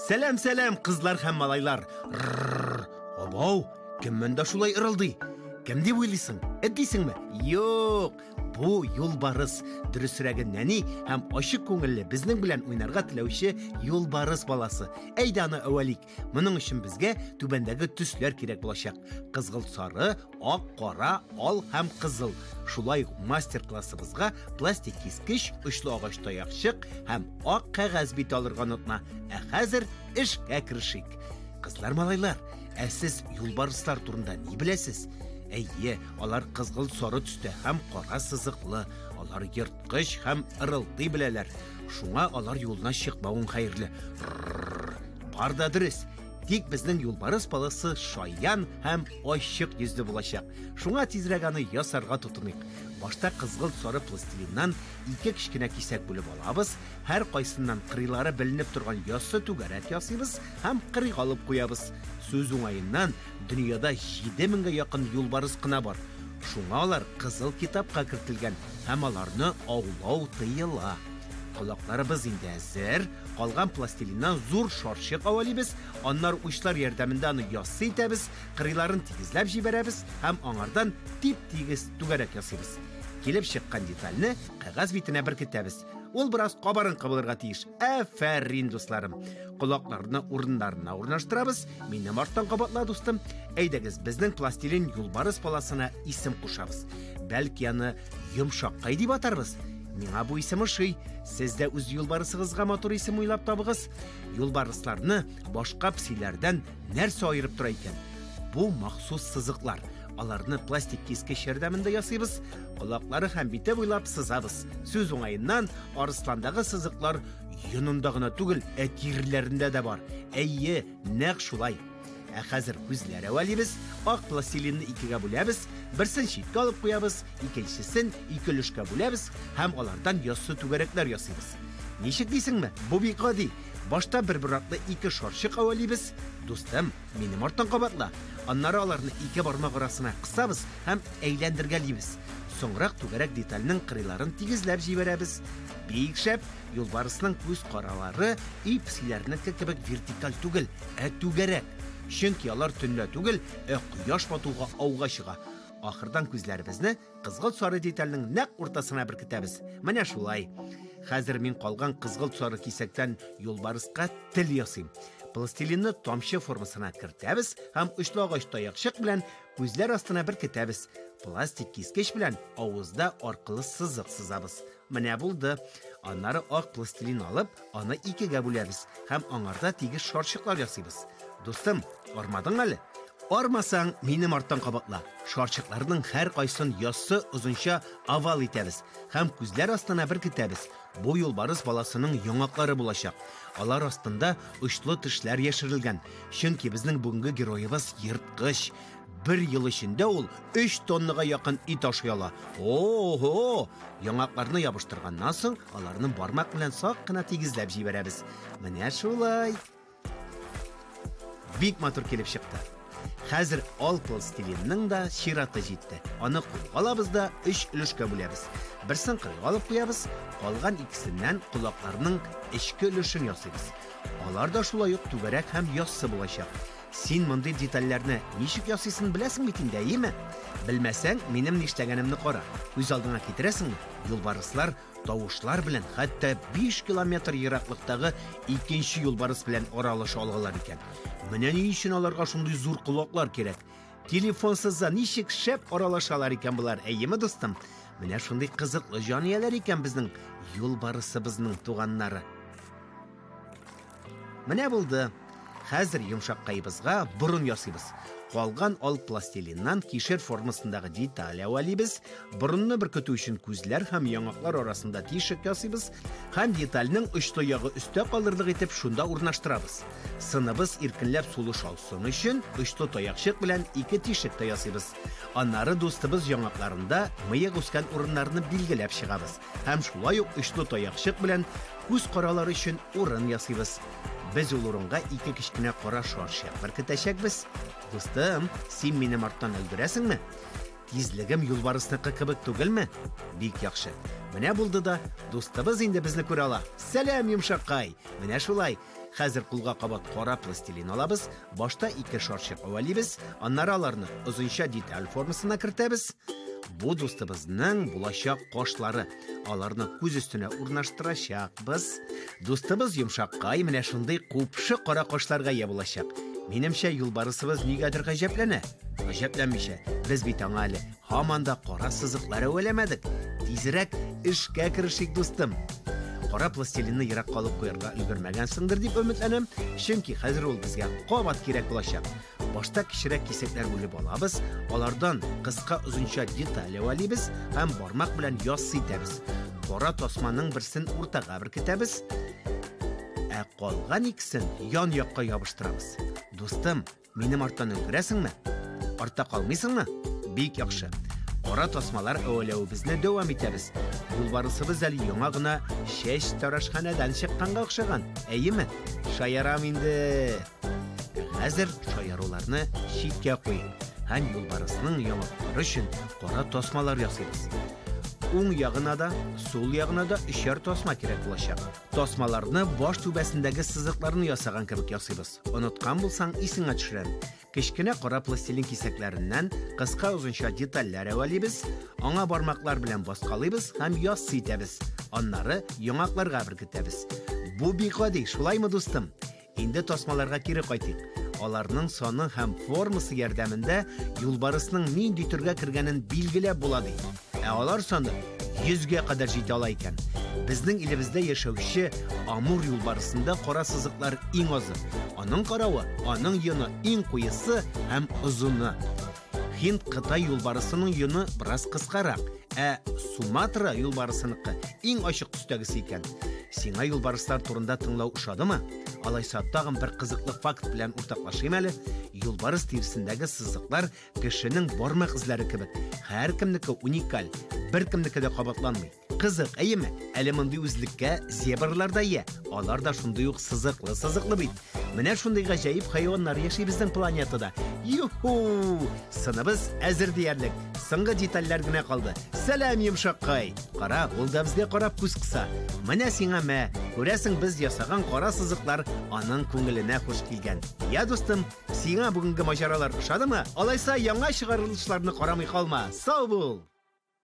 Сәлам, сәлам, кызлар һәм малайлар. Абау, кем монда шулай ырылдый? Кем дип уйлыйсың? Эт дисеңме? Юк, бу юлбарыс. Дөресрәге, нәни һәм ачык күңелле, безнең белән уйнарга теләүче юлбарыс баласы. Әйдә аны әвәлик. Моның өчен безгә түбәндәге төсләр кирәк булачак. Кызгылт сары, ак, кара, ал һәм кызыл. Шулай ук мастер-классыбызга пластик кискеч, очлы агач таякчык һәм ак кәгазь бит алырга онытма. Ә хәзер эшкә керешик. Кызлар, малайлар, ә сез юлбарыслар турында ни беләсез? Әйе, алар кызгылт сары төстә һәм кара сызыклы. Алар ерткыч һәм ырылдый беләләр. Шуңа алар юлына чыкмавың хәерле. Бар да дөрес. Тик безнең юлбарыс баласы шаян һәм ачык йөзле булачак. Шуңа тизрәк аны ясарга тотыныйк. Башта кызгылт сары пластилиннан ике кечкенә кисәк бүлеп алабыз, һәр кайсыннан кырыйлары беленеп торган яссы түгәрәк ясыйбыз һәм кырыйга алып куябыз. Сүз уңаеннан, дөньяда 7000гә якын юлбарыс кына бар. Шуңа алар кызыл китапка кертелгән һәм аларны аулау тыела. Колакларыбыз инде әзер. Калган пластилиннан зур шарчык әвәлибез, аннары учлар ярдәмендә аны яссы итәбез, кырыйларын тигезләп җибәрәбез һәм аңардан тип-тигез түгәрәк ясыйбыз. Килеп чыккан детальне кәгазь битенә беркетәбез. Ул бераз кабарынкы булырга тиеш. Афәрин, дусларым! Колакларны урыннарына урнаштырабыз. Минем арттан кабатла, дустым. Әйдәгез, безнең пластилин юлбарыс баласына исем кушабыз. Бәлки аны Йомшаккай дип атарбыз. Миңа бу исем ошый. Сез дә үз юлбарысыгызга матур исем уйлап табыгыз. Юлбарысларны башка песиләрдән нәрсә аерып тора икән? Бу махсус сызыклар. Аларны пластик кискеч ярдәмендә ясыйбыз. Колаклары һәм бите буйлап сызабыз. Сүз уңаеннан, арысландагы сызыклар йонында гына түгел, ә тиреләрендә дә бар. Әйе, нәкъ шулай. Ә хәзер күзләр әвәлибез, ак пластилинны икегә бүләбез, берсен читкә алып куябыз, икенчесен ике өлешкә бүләбез һәм алардан яссы түгәрәкләр ясыйбыз. Ничек дисеңме? Бу бик гади. Башта бер-бер артлы ике шарчык әвәлибез. Дустым, минем арттан кабатла. Аннары аларны ике бармак арасына кысабыз һәм әйләндергәлибез. Соңрак түгәрәк детальнең кырыйларын тигезләп җибәрәбез. Бик шәп! Юлбарысның күз каралары өй песиләренеке кебек вертикаль түгел, ә түгәрәк. Чөнки алар төнлә түгел, ә кояш батуга ауга чыга. Ахырдан күзләребезне кызгылт сары детальнең нәкъ уртасына беркетәбез. Менә шулай. Хәзер мин калган кызгылт сары кисәктән юлбарыска тел ясыйм. Пластилинны тамчы формасына кертәбез һәм очлы агач таякчык белән күзләр астына беркетәбез. Пластик кискеч белән авызда аркылы сызык сызабыз. Менә булды. Аннары ак пластилин алып, аны икегә бүләбез һәм аңарда тигез шарчыклар ясыйбыз. Дустым, армадың әле? Армасаң, минем арттан кабатла. Шарчыкларның һәркайсын яссы озынча овал итәбез һәм күзләр астына беркетәбез. Бу юлбарыс баласының яңаклары булачак. Алар астында очлы тешләр яшерелгән. Чөнки безнең бүгенге героебыз ерткыч. Бер ел эчендә ул 3 тоннага якын ит ашый ала. О-хо! Яңакларны ябыштырганнан соң, аларны бармак белән сак кына тигезләп җибәрәбез. Менә шулай. Бик матур килеп чыкты. Хәзер ал пластилинның да чираты җитте. Аны кулга алабыз да өч өлешкә бүләбез. Берсен кырыйга алып куябыз, калган икесеннән колакларның эчке өлешен ясыйбыз. Алар да шулай ук түгәрәк һәм яссы булачак. Син мондый детальләрне ничек ясыйсын беләсең бит инде, әйеме? Белмәсәң, минем нишләгәнемне кара. Күз алдыңа китерәсеңме? Юлбарыслар тавышлар белән хәтта 5 километр ераклыктагы икенче юлбарыс белән аралаша алалар икән. Менә ни өчен аларга шундый зур колаклар кирәк. Телефонсыз да ничек шәп аралашалар икән болар, әйеме, дустым? Менә шундый кызыклы җан ияләр икән безнең юлбарысыбызның туганнары. Менә булды. Хәзер йомшаккаебызга борын ясыйбыз. Калган ал пластилиннан кишер формасындагы деталь әвәлибез. Борынны беркетү өчен күзләр һәм яңаклар арасында тишек ясыйбыз һәм детальнең очлы ягы өстә калырлык итеп шунда урнаштырабыз. Сыныбыз иркенләп сулыш алсын өчен очлы таякчык белән ике тишек тә ясыйбыз. Аннары дустыбыз яңакларында мыек үскән урыннарны билгеләп чыгабыз. Һәм шулай ук очлы таякчык белән күз каралары өчен урын ясыйбыз. Без ул урынга ике кечкенә кара шарчык беркетәчәкбез. Дустым, син минем арттан өлгерәсеңме? Тизлегем юлбарысныкы кебек түгелме? Бик яхшы. Менә булды да, дустыбыз инде безне күрә ала. Сәлам, йомшаккай! Менә шулай. Хәзер кулга кабат кара пластилин алабыз. Башта ике шарчык әвәлибез, аннары аларны озынча деталь формасына кертәбез. Бу дустыбызның булачак кашлары. Аларны күз өстенә урнаштырачакбыз. Дустыбыз йомшаккай менә шундый купшы кара кашларга ия булачак. Минемчә, юлбарысыбыз нигәдер гаҗәпләнә. Гаҗәпләнмичә, без бит аңа әле һаман да кара сызыклар әвәләмәдек. Тизрәк эшкә керешик, дустым. Кара пластилинны ерак калып куярга өлгермәгәнсеңдер дип өметләнәм, чөнки хәзер ул безгә кабат кирәк булачак. Башта кечерәк кисәкләр бүлеп алабыз, алардан кыска озынча деталь әвәлибез һәм бармак белән яссы итәбез. Кара тасманың берсен уртага беркетәбез, ә калган икесен ян якка ябыштырабыз. Дустым, минем арттан өлгерәсеңме? Артта калмыйсыңмы? Бик яхшы. Кара тасмалар әвәләвебезне дәвам итәбез. Юлбарысыбыз әле яңа гына чәч тарашханәдән чыкканга охшаган. Әйеме? Шаярам инде. Хәзер шаяруларны читкә куйыйк һәм юлбарысның яңаклары өчен кара тасмалар ясыйбыз. Уң ягына да, сул ягына да өчәр тасма кирәк булачак. Тасмаларны баш түбәсендәге сызыкларны ясаган кебек ясыйбыз. Оныткан булсаң, исеңә төшерәм. Кечкенә кара пластилин кисәкләреннән кыска озынча детальләр әвәлибез, аңа бармаклар белән баскалыйбыз һәм яссы итәбез. Аннары яңакларга беркетәбез. Бу бик гади, шулаймы, дустым? Инде тасмаларга кире кайтыйк. Аларның саны һәм формасы ярдәмендә юлбарысның нинди төргә кергәнен билгеләп була ди. Ә алар саны 100гә кадәр җитә ала икән. Безнең илебездә яшәүче Амур юлбарысында кара сызыклар иң азы. Аның каравы, аның йоны иң куесы һәм озыны. Һинд Кытай юлбарысының йоны бераз кыскарак, ә Суматра юлбарысыныкы иң ачык төстәгесе икән. Сиңа юлбарыслар турында тыңлау ошадымы? Алайса тагын бер кызыклы факт белән уртаклашыйм әле. Юлбарыс тиресендәге сызыклар кешенең бармак эзләре кебек. Һәркемнеке уникаль, беркемнеке дә кабатланмый. Кызык, әйеме? Әле мондый үзлеккә зебрлар да ия. Алар да шундый ук сызыклы-сызыклы бит. Менә шундый гаҗәеп хайваннар яши безнең планетада. Юху! Сыныбыз әзер диярлек. Соңгы детальләр генә калды. Сәлам, йомшаккай! Кара, ул да безгә карап күз кыса. Менә сиңа мә. Күрәсең, без ясаган кара сызыклар аның күңеленә хуш килгән. Я, дустым, сиңа бүгенге маҗаралар ошадымы? Алайса яңа чыгарылышларны карамый калма. Сау бул!